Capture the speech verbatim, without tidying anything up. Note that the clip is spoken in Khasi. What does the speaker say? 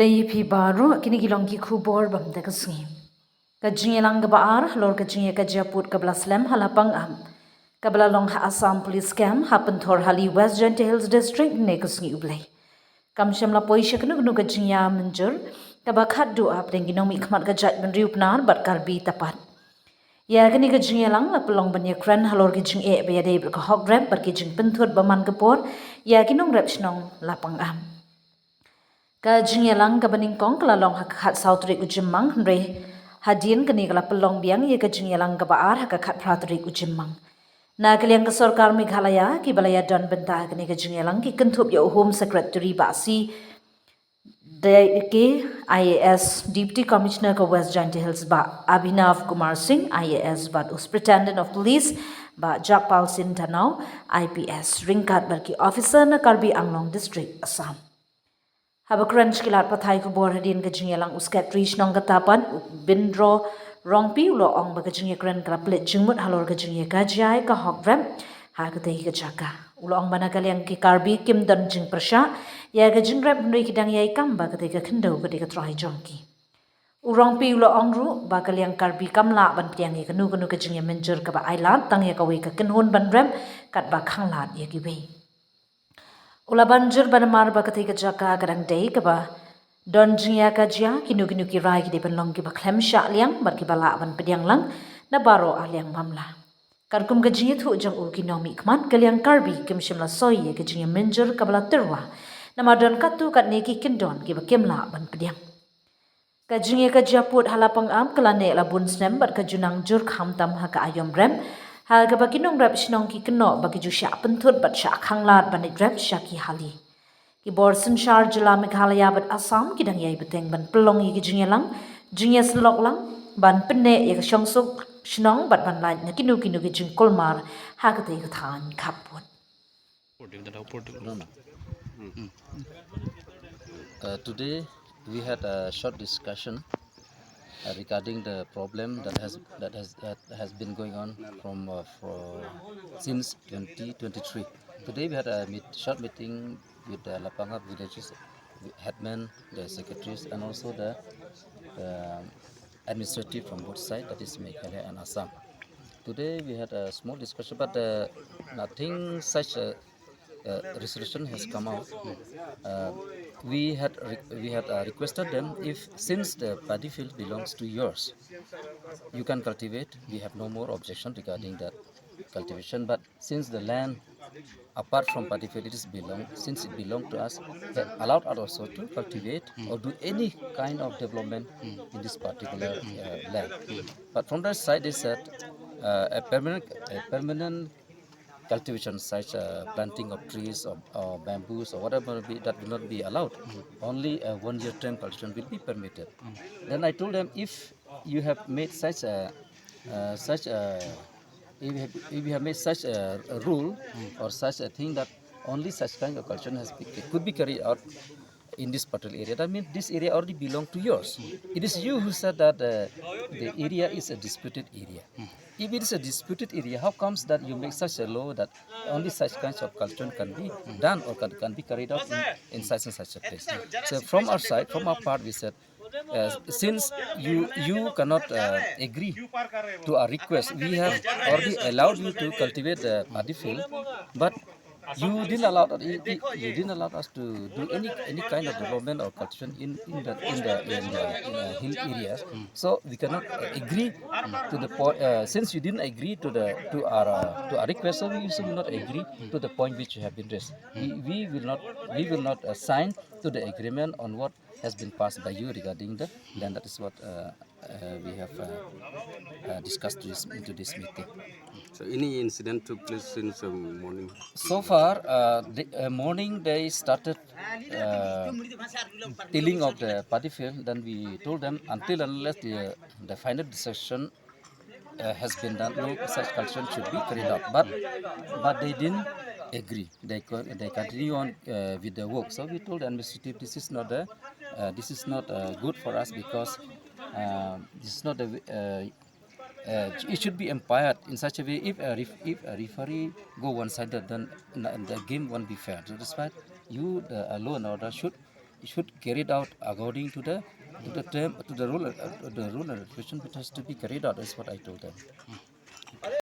Te ïa phi baroh, kine ki long ki khubor bam da ka sngi. Ka jingïalang kaba ar halor ka jingïakajia pud kaba la slem ha Lapangap, kaba la long ha Assam Police Camp ha Pynthorhali, West Jaintia Hills District, ne ka sngi U Blei. Kam shym la poi sha kano kano ka jingïamynjur kaba khatduh hapdeng ki nongmihkhmat ka jaitbynriew Pnar bad Karbi Tapat. Ïa kane ka jingïalang la pynlong ban ïakren halor ki jingeh ba ïadei bad ka hok rep bad ki jingpynthut ba man ka por ïa ki nongrep shnong Lapangap. Ka jingïalang kaba nyngkong ka la long ha ka khatsaw tarik u Jymmang, hynrei hadien kane ka la pynlong biang ïa ka jingïalang kaba ar ha ka khatphra tarik u Jymmang. Na ka liang ka sorkar Meghalaya, kiba la ïadon bynta ha kane ka jingïalang ki kynthup ïa u Home Secretary Bah C Deke, I A S, Deputy Commissioner ka West Jaintia Hills Bah Abhinav Kumar Singh, I A S, bad u Superintendent of Police Bah Jagpal Singh Dhanau, I P S, ryngkat bad ki officer na Karbi Anglong District, Assam. Haba kren sha ki lad pathai khubor hadien ka jingïalang, u Secretary Shnong ka Tapat, u Bindro Rongpi, u la ong ba ka jingïakren ka la pynleit jingmut halor ka jingïakajia ïa ka hok rep ha katei ka jaka. U la ong ba na ka liang ki Karbi kim don jingpyrshah ïa ka jingrep, hynrei ki dang ïai kam ba katei ka khyndew ka dei ka trai jong ki. U Rongpi u la ong ruh ba ka liang Karbi kam lah ban pdiang ïa kano kano ka jingïamynjur kaba ailad tang ïa kawei ka kynhun ban rep katba khanglad ïa kiwei. U la ban jur ba namar ba katei ka jaka ka dang dei kaba don jingïakajia, kino kino ki rai ki dei ban long kiba khlem shah liang bad kiba lah ban pdiang lang na baroh arliang mamla. Katkum ka jingïathuh jong u, ki nongmihkhmat ka liang Karbi kim shym la soi ïa ka jingïamynjur kaba la tyrwa, namar don katto katne ki kyndon kiba kim lah ban pdiang. Ka jingïakajia pud ha Lapangap ka la neh la bun snem bad ka ju nang jur khamtam ha ka aïom rep, ha kaba ki nongrep shnong ki kynnoh ba ki ju shah pynthut bad shah khanglad ban leit rep sha ki hali. Ki bor synshar jylla Meghalaya bad Assam ki dang ïai bteng ban pynlong ïa ki jingïalang, jingïasyllok lang, ban pynneh ïa ka shongsuk shnong bad ban lait na kino kino ki jingkulmar ha katei ka thaiñ khappud. No, no. Uh, today we had a short discussion uh, regarding the problem that has that has that has been going on from uh, for since twenty twenty-three. Today we had a meet, short meeting with the Lapangap villages headman, the secretaries, and also the uh, administrative from both sides, that is Meghalaya and Assam. Today we had a small discussion, but uh, nothing such a uh, resolution has come out. Uh, we had re- we had uh, requested them, if since the paddy field belongs to yours, you can cultivate. We have no more objection regarding that cultivation. But since the land, apart from paddy field, it is belong since it belonged to us, they allowed us also to cultivate or do any kind of development in this particular uh, land. But from their side, they said uh, a permanent a permanent cultivation such uh, planting of trees or, or bamboos or whatever be, that will not be allowed. Only a one year term cultivation will be permitted. Then I told them, if you have made such a uh, such a if you, have, if you have made such a, a rule or such a thing that only such kind of cultivation has be, could be carried out in this particular area, that means this area already belong to yours. It is you who said that uh, the area is a disputed area. If it is a disputed area, how comes that you make such a law that only such kinds of culture can be done or can, can be carried out in, in such and such a place? So from our side, from our part, we said, uh, since you you cannot uh, agree to our request, we have already allowed you to cultivate the paddy field, but you didn't allow us, you, you didn't allow us to do any any kind of development or cultivation in in the in the in the, in the hill areas. So we cannot uh, agree to the point. Uh, since you didn't agree to the to our uh, to our request, so we also will not agree to the point which you have been raised. We, we will not we will not uh, sign to the agreement on what has been passed by you regarding the land. That is what uh, uh, we have uh, uh, discussed this, into this meeting. So any incident took place since um, morning? So far, uh, the uh, morning they started uh, tilling of the paddy field. Then we told them, until unless the, the final decision uh, has been done, no such cultivation should be carried out. But but they didn't agree. They co- they continue on uh, with the work. So we told the administrative, this is not a uh, this is not uh, good for us because uh, this is not a uh, uh, it should be umpired in such a way. If a ref- if a referee go one sided, then n- the game won't be fair. So that's why you, the uh, law and order, should should carry it out according to the, to the term, to the rule, uh, the rule and regulation, it has to be carried out, is what I told them.